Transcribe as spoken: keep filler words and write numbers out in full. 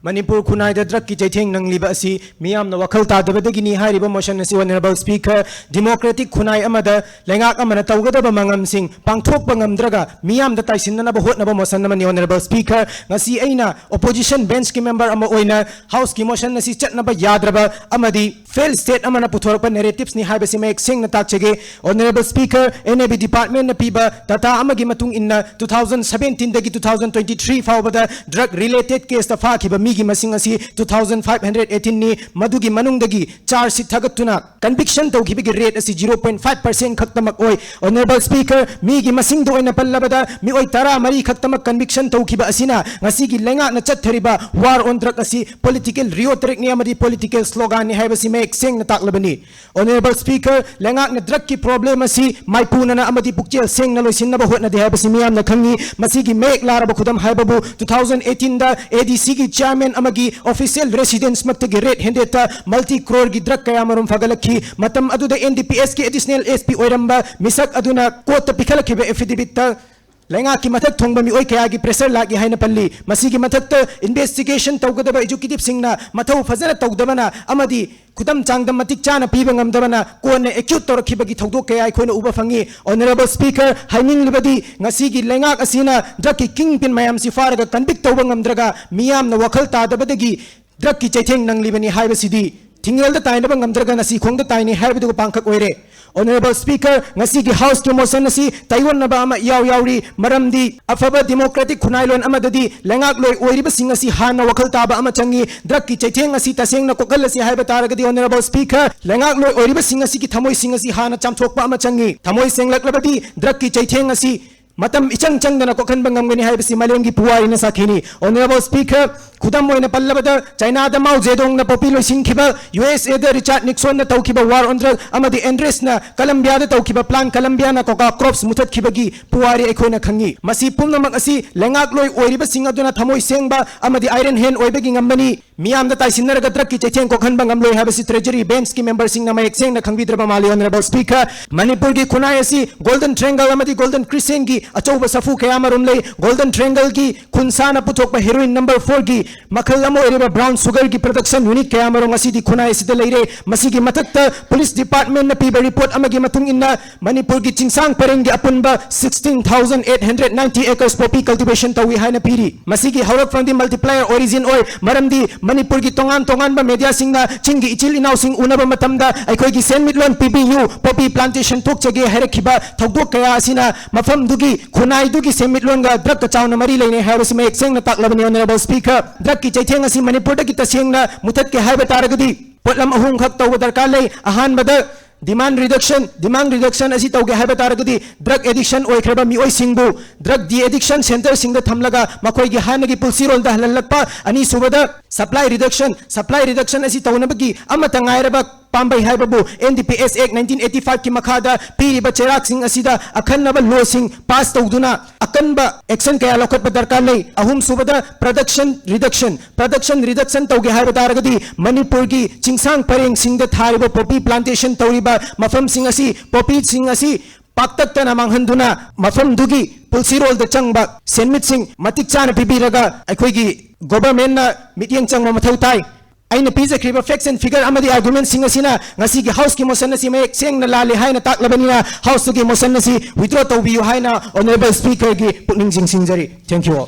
ꯃꯅꯤꯄꯨꯔ ꯈꯨꯟꯅꯥꯏꯗ ꯗ꯭ꯔꯒꯀꯤ ꯆꯩꯊꯦꯡ ꯅꯪꯂꯤꯕ ꯑꯁꯤ ꯃꯤꯌꯥꯝꯅ ꯋꯥꯈꯜ ꯇꯥꯗꯕꯗꯒꯤꯅꯤ ꯍꯥꯏꯔꯤꯕ ꯃꯣꯁꯟ ꯑꯁꯤ ꯑꯣꯅꯔꯦꯕꯜ ꯁ꯭ꯄꯤꯀꯔ, ꯗꯤꯃꯣꯀ꯭ꯔꯦꯇꯤꯛ ꯈꯨꯟꯅꯥꯏ ꯑꯃꯗ ꯂꯩꯉꯥꯛ ꯑꯃꯅ ꯇꯧꯒꯗꯕ ꯃꯉꯝꯁꯤꯡ ꯄꯥꯡꯊꯣꯛꯄ ꯉꯝꯗ꯭ꯔꯒ ꯃꯤꯌꯥꯝꯗ ꯇꯥꯏꯁꯤꯟꯅꯅꯕ ꯍꯣꯠꯅꯕ ꯃꯣꯁꯟ ꯑꯃꯅꯤ꯫ ꯑꯣꯅꯔꯦꯕꯜ ꯁ꯭ꯄꯤꯀꯔ, ꯉꯁꯤ ꯑꯩꯅ ꯑꯣꯄꯣꯖꯤꯁꯟ ꯕꯦꯟꯆꯀꯤ ꯃꯦꯝꯕꯔ ꯑꯃ ꯑꯣꯏꯅ ꯍꯥꯎꯁꯀꯤ ꯃꯣꯁꯟ ꯑꯁꯤ ꯆꯠꯅꯕ ꯌꯥꯗ꯭ꯔꯕ ꯑꯃꯗꯤ ꯐꯦꯜ ꯁ꯭ꯇꯦꯠ ꯑꯃꯅ ꯄꯨꯊꯣꯔꯛꯄ ꯅꯦꯔꯦꯇꯤꯞꯁꯅꯤ ꯍꯥꯏꯕꯁꯤ ꯃꯌꯦꯛ ꯁꯦꯡꯅ ꯇꯥꯛꯆꯒꯦ꯫ ꯑꯣꯅꯔꯦꯕꯜ ꯁ꯭ꯄꯤꯀꯔ, ꯑꯦꯟ ꯑꯦ ꯕꯤ ꯗꯤꯄꯥꯔꯠꯃꯦꯟꯅ ꯄꯤꯕ ꯗꯇꯥ ꯑꯃꯒꯤ ꯃꯇꯨꯡ ꯏꯟꯅ, ꯇꯨ ꯊꯥꯎꯖꯟ ꯁꯕꯦꯟꯇꯤꯟꯗꯒꯤ ꯇꯨ ꯊꯥꯎꯖꯟ ꯇ꯭ꯋꯦꯟꯇꯤ ꯊ꯭ꯔꯤ ꯐꯥꯎꯕꯗ ꯗ꯭ꯔꯒ ꯔꯤꯂꯦꯇꯦꯗ ꯀꯦꯁꯇ ꯐꯥꯈꯤꯕ ꯃꯤꯒꯤ ꯃꯁꯤꯡ ꯑꯁꯤ ꯇꯨ ꯊꯥꯎꯖꯟ ꯐꯥꯏꯚ ꯍꯟꯗ꯭ꯔꯦꯗ ꯑꯩꯠꯇꯤꯟꯅꯤ꯫ ꯃꯗꯨꯒꯤ ꯃꯅꯨꯡꯗꯒꯤ ꯆꯥꯔꯖ ꯁꯤꯠ ꯊꯥꯒꯠꯇꯨꯅ ꯀꯟꯚꯤꯛꯁꯟ ꯇꯧꯈꯤꯕꯒꯤ ꯔꯦꯠ ꯑꯁꯤ ꯖꯤꯔꯣ ꯄꯣꯏꯟꯠ ꯐꯥꯏꯚ ꯄꯔꯁꯦꯟꯠ ꯈꯛꯇꯃꯛ ꯑꯣꯏ꯫ ꯑꯣꯅꯔꯦꯕꯜ ꯁ꯭ꯄꯤꯀꯔ, ꯃꯤꯒꯤ ꯃꯁꯤꯡꯗ ꯑꯣꯏꯅ ꯄꯜꯂꯕꯗ, ꯃꯤꯑꯣꯏ ꯇꯔꯥꯃꯔꯤ ꯈꯛꯇꯃꯛ ꯀꯟꯚꯤꯛꯁꯟ ꯇꯧꯈꯤꯕ ꯑꯁꯤꯅ ꯉꯁꯤꯒꯤ ꯂꯩꯉꯥꯛꯅ ꯆꯠꯊꯔꯤꯕ ꯋꯥꯔ ꯑꯣꯟ ꯗ꯭ꯔꯒ ꯑꯁꯤ ꯄꯣꯂꯤꯇꯤꯀꯦꯜ ꯔꯤꯑꯣꯇꯔꯤꯛꯅꯤ ꯑꯃꯗꯤ ꯄꯣꯂꯤꯇꯤꯀꯦꯜ ꯁ꯭ꯂꯣꯒꯥꯟꯅꯤ ꯍꯥꯏꯕꯁꯤ ꯃꯌꯦꯛ ꯁꯦꯡꯅ ꯇꯥꯛꯂꯕꯅꯤ꯫ ꯑꯣꯅꯔꯦꯕꯜ ꯁ꯭ꯄꯤꯀꯔ, ꯂꯩꯉꯥꯛꯅ ꯗ꯭ꯔꯒꯀꯤ ꯄ꯭ꯔꯣꯕ꯭ꯂꯦꯝ ꯑꯁꯤ ꯃꯥꯏꯄꯨꯅꯅ ꯑꯃꯗꯤ ꯄꯨꯛꯆꯦꯜ ꯁꯦꯡꯅ ꯂꯣꯏꯁꯤꯟꯅꯕ ꯍꯣꯠꯅꯗꯦ ꯍꯥꯏꯕꯁꯤ ꯃꯤꯌꯥꯝꯅ ꯈꯪꯏ꯫ ꯃꯁꯤꯒꯤ ꯃꯌꯦꯛ ꯂꯥꯔꯕ ꯈꯨꯗꯝ ꯍꯥꯏꯕꯕꯨ ꯇꯨ ꯊꯥꯎꯖꯟ ꯑꯩꯠꯇꯤꯟꯗ ꯑꯦ ꯗꯤ ꯁꯤꯒꯤ ꯆꯤꯌꯥꯔꯃꯦꯟ ꯑꯃꯒꯤ ꯑꯣꯐꯤꯁꯤꯌꯦꯜ ꯔꯦꯁꯤꯗꯦꯟꯁꯃꯛꯇꯒꯤ ꯔꯦꯠ ꯍꯦꯟꯗꯦꯠꯇ ꯃꯜꯇꯤ ꯀ꯭ꯔꯣꯔꯒꯤ ꯗ꯭ꯔꯒ ꯀꯌꯥꯃꯔꯨꯝ ꯐꯒꯠꯂꯛꯈꯤ꯫ ꯃꯇꯝ ꯑꯗꯨꯗ ꯑꯦꯟ ꯗꯤ ꯄꯤ ꯑꯦꯁꯀꯤ ꯑꯦꯗꯤꯁꯅꯦꯜ ꯑꯦꯁ ꯄꯤ ꯑꯣꯏꯔꯝꯕ ꯃꯤꯁꯛ ꯑꯗꯨꯅ ꯀꯣꯔꯠꯇ ꯄꯤꯈꯠꯂꯛꯈꯤꯕ ꯑꯦꯐꯤꯗꯦꯕꯤꯠꯇ ꯂꯩꯉꯥꯛꯀꯤ ꯃꯊꯛ ꯊꯣꯡꯕ ꯃꯤꯑꯣꯏ ꯀꯌꯥꯒꯤ ꯄ꯭ꯔꯦꯁꯔ ꯂꯥꯛꯏ ꯍꯥꯏꯅ ꯄꯜꯂꯤ꯫ ꯃꯁꯤꯒꯤ ꯃꯊꯛꯇ ꯏꯟꯚꯦꯁꯇꯤꯒꯦꯁꯟ ꯇꯧꯒꯗꯕ ꯑꯦꯛꯖꯤꯀ꯭ꯌꯨꯇꯤꯕꯁꯤꯡꯅ ꯃꯊꯧ ꯐꯖꯅ ꯇꯧꯗꯕꯅ ꯑꯃꯗꯤ ꯈꯨꯗꯝ ꯆꯥꯡꯗꯝ ꯃꯇꯤꯛ ꯆꯥꯅ ꯄꯤꯕ ꯉꯝꯗꯕꯅ ꯀꯣꯟꯅ ꯑꯦꯀ꯭ꯌꯨꯠ ꯇꯧꯔꯛꯈꯤꯕꯒꯤ ꯊꯧꯗꯣꯛ ꯀꯌꯥ ꯑꯩꯈꯣꯏꯅ ꯎꯕ ꯐꯪꯉꯤ꯫ ꯑꯣꯅꯔꯦꯕꯜ ꯁ꯭ꯄꯤꯀꯔ, ꯍꯥꯏꯅꯤꯡꯂꯤꯕꯗꯤ ꯉꯁꯤꯒꯤ ꯂꯩꯉꯥꯛ ꯑꯁꯤꯅ ꯗ꯭ꯔꯒꯀꯤ ꯀꯤꯡ ꯄꯤꯟ ꯃꯌꯥꯝꯁꯤ ꯐꯥꯔꯒ ꯀꯟꯚꯤꯛ ꯇꯧꯕ ꯉꯝꯗ꯭ꯔꯒ ꯃꯤꯌꯥꯝꯅ ꯋꯥꯈꯜ ꯇꯥꯗꯕꯗꯒꯤ ꯗ꯭ꯔꯒꯀꯤ ꯆꯩꯊꯦꯡ ꯅꯪꯂꯤꯕꯅꯤ ꯍꯥꯏꯕꯁꯤꯗꯤ ꯊꯤꯡꯉꯦꯜꯗ ꯇꯥꯏꯅꯕ ꯉꯝꯗ꯭ꯔꯒ ꯅꯥꯁꯤ ꯈꯣꯡꯗ ꯇꯥꯏꯅꯩ ꯍꯥꯏꯕꯗꯨꯒ ꯄꯥꯡꯈꯛ ꯑꯣꯏꯔꯦ꯫ ꯑꯣꯅꯔꯦꯕꯜ ꯁ꯭ꯄꯤꯀꯔ, ꯉꯁꯤꯒꯤ ꯍꯥꯎꯁꯀꯤ ꯃꯣꯁꯟ ꯑꯁꯤ ꯇꯥꯏꯑꯣꯟꯅꯕ ꯑꯃ ꯏꯌꯥꯎ ꯌꯥꯎꯔꯤ, ꯃꯔꯝꯗꯤ ꯑꯐꯕ ꯗꯤꯃꯣꯀ꯭ꯔꯦꯇꯤꯛ ꯈꯨꯟꯅꯥꯏꯂꯣꯟ ꯑꯃꯗꯗꯤ ꯂꯩꯉꯥꯛꯂꯣꯏ ꯑꯣꯏꯔꯤꯕꯁꯤꯡ ꯑꯁꯤ ꯍꯥꯟꯅ ꯋꯥꯈꯜ ꯇꯥꯕ ꯑꯃ ꯆꯪꯏ꯫ ꯗ꯭ꯔꯒꯀꯤ ꯆꯩꯊꯦꯡ ꯑꯁꯤ ꯇꯁꯦꯡꯅ ꯀꯣꯛꯍꯜꯂꯁꯤ ꯍꯥꯏꯕ ꯇꯥꯔꯒꯗꯤ, ꯑꯣꯅꯔꯦꯕꯜ ꯁ꯭ꯄꯤꯀꯔ, ꯂꯩꯉꯥꯛꯂꯣꯏ ꯑꯣꯏꯔꯤꯕꯁꯤꯡ ꯑꯁꯤꯒꯤ ꯊꯃꯣꯏꯁꯤꯡ ꯑꯁꯤ ꯍꯥꯟꯅ ꯆꯥꯝꯊꯣꯛꯄ ꯑꯃ ꯆꯪꯏ꯫ ꯊꯃꯣꯏ ꯁꯦꯡꯂꯛꯂꯕꯗꯤ ꯗ꯭ꯔꯒꯀꯤ ꯆꯩꯊꯦꯡ ꯑꯁꯤ ꯃꯇꯝ ꯏꯆꯪ ꯆꯪꯗꯅ ꯀꯣꯛꯍꯟꯕ ꯉꯝꯒꯅꯤ ꯍꯥꯏꯕꯁꯤ ꯃꯥꯂꯦꯝꯒꯤ ꯄꯨꯋꯥꯔꯤꯅ ꯁꯥꯈꯤꯅꯤ꯫ ꯑꯣꯅꯔꯦꯕꯜ ꯁ꯭ꯄꯤꯀꯔ, ꯈꯨꯗꯝ ꯑꯣꯏꯅ ꯄꯜꯂꯕꯗ, ꯆꯥꯏꯅꯥꯗ ꯃꯥꯎ ꯖꯦꯗꯣꯡꯅ ꯄꯣꯄꯤ ꯂꯣꯏꯁꯤꯟꯈꯤꯕ, ꯌꯨ ꯑꯦꯁ ꯑꯦꯗ ꯔꯤꯆꯥꯔꯗ ꯅꯤꯛꯁꯣꯟꯅ ꯇꯧꯈꯤꯕ ꯋꯥꯔ ꯑꯣꯟ ꯗ꯭ꯔꯒ ꯑꯃꯗꯤ ꯑꯦꯟꯗ꯭ꯔꯦꯁꯅ ꯀꯂꯝꯕꯤꯌꯥꯗ ꯇꯧꯈꯤꯕ ꯄ꯭ꯂꯥꯟ ꯀꯂꯝꯕꯤꯌꯥꯅ ꯀꯣꯀꯥ ꯀ꯭ꯔꯣꯞꯁ ꯃꯨꯊꯠꯈꯤꯕꯒꯤ ꯄꯨꯋꯥꯔꯤ ꯑꯩꯈꯣꯏꯅ ꯈꯪꯉꯤ꯫ ꯃꯁꯤ ꯄꯨꯝꯅꯃꯛ ꯑꯁꯤ ꯂꯩꯉꯥꯛꯂꯣꯏ ꯑꯣꯏꯔꯤꯕꯁꯤꯡ ꯑꯗꯨꯅ ꯊꯃꯣꯏ ꯁꯦꯡꯕ ꯑꯃꯗꯤ ꯑꯥꯏꯔꯟ ꯍꯦꯟ ꯑꯣꯏꯕꯒꯤ ꯉꯝꯕꯅꯤ꯫ ꯃꯤꯌꯥꯝꯗ ꯇꯥꯏꯁꯤꯟꯅꯔꯒ drugꯀꯤ ꯆꯩꯊꯦꯡ ꯀꯣꯛꯍꯟꯕ ꯉꯝꯂꯣꯏ ꯍꯥꯏꯕꯁꯤ Treasury benchꯀꯤ memberꯁꯤꯡꯅ ꯃꯌꯦꯛ ꯁꯦꯡꯅ ꯈꯪꯕꯤꯗ꯭ꯔꯕ ꯃꯥꯜꯂꯤ꯫ Honourable Speaker, ꯃꯅꯤꯄꯨꯔꯒꯤ ꯈꯨꯟꯅꯥꯏ ꯑꯁꯤ Golden Triangleꯑꯃꯗꯤ Golden Triangleꯒꯤ ꯑꯆꯧꯕ ꯁꯥꯐꯨ ꯀꯌꯥ ꯑꯃꯔꯣꯝ ꯂꯩ꯫ Golden Triangleꯒꯤ ꯈꯨꯟꯁꯥꯅ ꯄꯨꯊꯣꯛꯄ heroin number fourꯒꯤ ꯃꯈꯜ ꯑꯃ ꯑꯣꯏꯔꯤꯕ brown sugarꯒꯤ production unit ꯀꯌꯥ ꯑꯃꯔꯣꯝ ꯉꯁꯤꯗꯤ ꯈꯨꯟꯅꯥꯏ ꯑꯁꯤꯗ ꯂꯩꯔꯦ꯫ ꯃꯁꯤꯒꯤ ꯃꯊꯛꯇ police departmentꯅ ꯄꯤꯕ report ꯑꯃꯒꯤ ꯃꯇꯨꯡ ꯏꯟꯅ, ꯃꯅꯤꯄꯨꯔꯒꯤ ꯆꯤꯡꯁꯥꯡ ꯄꯔꯦꯡꯒꯤ ꯑꯄꯨꯟꯕ sixteen thousand eight hundred ninety acres poppy cultivation ꯇꯧꯏ ꯍꯥꯏꯅ ꯄꯤꯔꯤ꯫ ꯃꯁꯤꯒꯤ ꯍꯧꯔꯛꯐꯝꯗꯤ multiplier origin ꯑꯣꯏ, ꯃꯔꯝꯗꯤ ꯃꯅꯤꯄꯨꯔꯒꯤ ꯇꯣꯉꯥꯟ ꯇꯣꯉꯥꯟꯕ mediaꯁꯤꯡꯅ ꯆꯤꯡꯒꯤ ꯏꯆꯤꯜ ꯏꯅꯥꯎꯁꯤꯡ ꯎꯅꯕ ꯃꯇꯝꯗ ꯑꯩꯈꯣꯏꯒꯤ ꯁꯦꯟꯃꯤꯠꯂꯣꯟ ꯄꯤꯕꯤꯌꯨ, poppy plantation ꯊꯣꯛꯆꯒꯦ ꯍꯥꯏꯔꯛꯈꯤꯕ ꯊꯧꯗꯣꯛ ꯀꯌꯥ ꯑꯁꯤꯅ ꯃꯐꯝꯗꯨꯒꯤ ꯈꯨꯟꯅꯥꯏꯗꯨꯒꯤ ꯁꯦꯟꯃꯤꯠꯂꯣꯟꯒ drugꯀ ꯆꯥꯎꯅ ꯃꯔꯤ ꯂꯩꯅꯩ ꯍꯥꯏꯕꯁꯤ ꯃꯌꯦꯛ ꯁꯦꯡꯅ ꯇꯥꯛꯂꯕꯅꯤ꯫ Honourable Speaker, drugꯀꯤ ꯆꯩꯊꯦꯡ ꯑꯁꯤ ꯃꯅꯤꯄꯨꯔꯗꯒꯤ ꯇꯁꯦꯡꯅ ꯃꯨꯊꯠꯀꯦ ꯍꯥꯏꯕ ꯇꯥꯔꯒꯗꯤ ꯄꯣꯠꯂꯝ ꯑꯍꯨꯝꯈꯛ ꯇꯧꯕ ꯗꯔꯀꯥꯔ ꯂꯩ꯫ ꯑꯍꯥꯟꯕꯗ, demand reduction, demand reduction ꯑꯁꯤ ꯇꯧꯒꯦ ꯍꯥꯏꯕ ꯇꯥꯔꯒꯗꯤ drug addiction ꯑꯣꯏꯈ꯭ꯔꯕ ꯃꯤꯑꯣꯏꯁꯤꯡꯕꯨ drug de-addiction centreꯁꯤꯡꯗ ꯊꯝꯂꯒ ꯃꯈꯣꯏꯒꯤ ꯍꯥꯟꯅꯒꯤ ꯄꯨꯟꯁꯤꯔꯣꯜꯗ ꯍꯜꯍꯜꯂꯛꯄ꯫ ꯑꯅꯤꯁꯨꯕꯗ, supply reduction, supply reduction ꯑꯁꯤ ꯇꯧꯅꯕꯒꯤ ꯑꯃꯠꯇ ꯉꯥꯏꯔꯕ ꯄꯥꯝꯕꯩ ꯍꯥꯏꯕꯕꯨ N D P S Act nineteen eighty fiveꯀꯤ ꯃꯈꯥꯗ ꯄꯤꯔꯤꯕ ꯆꯩꯔꯥꯛꯁꯤꯡ ꯑꯁꯤꯗ ꯑꯈꯟꯅꯕ lawꯁꯤꯡ pass ꯇꯧꯗꯨꯅ ꯑꯀꯟꯕ action ꯀꯌꯥ ꯂꯧꯈꯠꯄ ꯗꯔꯀꯥꯔ ꯂꯩ꯫ ꯑꯍꯨꯝꯁꯨꯕꯗ, production reduction, production reduction ꯇꯧꯒꯦ ꯍꯥꯏꯕ ꯇꯥꯔꯒꯗꯤ ꯃꯅꯤꯄꯨꯔꯒꯤ ꯆꯤꯡꯁꯥꯡ ꯄꯔꯦꯡꯁꯤꯡꯗ ꯊꯥꯔꯤꯕ poppy plantation ꯇꯧꯔꯤꯕ ꯃꯐꯝꯁꯤꯡ ꯑꯁꯤ, poppyꯁꯤꯡ ꯑꯁꯤ ꯄꯥꯛꯇꯛꯇꯅ ꯃꯥꯡꯍꯟꯗꯨꯅ ꯃꯐꯝꯗꯨꯒꯤ ꯄꯨꯟꯁꯤꯔꯣꯜꯗ ꯆꯪꯕ ꯁꯦꯟꯃꯤꯠꯁꯤꯡ ꯃꯇꯤꯛ ꯆꯥꯅ ꯄꯤꯕꯤꯔꯒ ꯑꯩꯈꯣꯏꯒꯤ governmentꯅ ꯃꯤꯠꯌꯦꯡ ꯆꯪꯕ ꯃꯊꯧ ꯇꯥꯏ꯫ ꯑꯩꯅ ꯄꯤꯖꯈ꯭ꯔꯤꯕ facts and figure ꯑꯃꯗꯤ argumentꯁꯤꯡ ꯑꯁꯤꯅ ꯉꯁꯤꯒꯤ Houseꯀꯤ motion ꯑꯁꯤ ꯃꯌꯦꯛ ꯁꯦꯡꯅ ꯂꯥꯜꯂꯤ ꯍꯥꯏꯅ ꯇꯥꯛꯂꯕꯅꯤꯅ Houseꯇꯨꯒꯤ motion ꯑꯁꯤ withdraw ꯇꯧꯕꯤꯌꯨ ꯍꯥꯏꯅ Honourable Speakerꯒꯤ ꯄꯨꯛꯅꯤꯡ ꯆꯤꯡꯁꯤꯟꯖꯔꯤ꯫ Thank you all.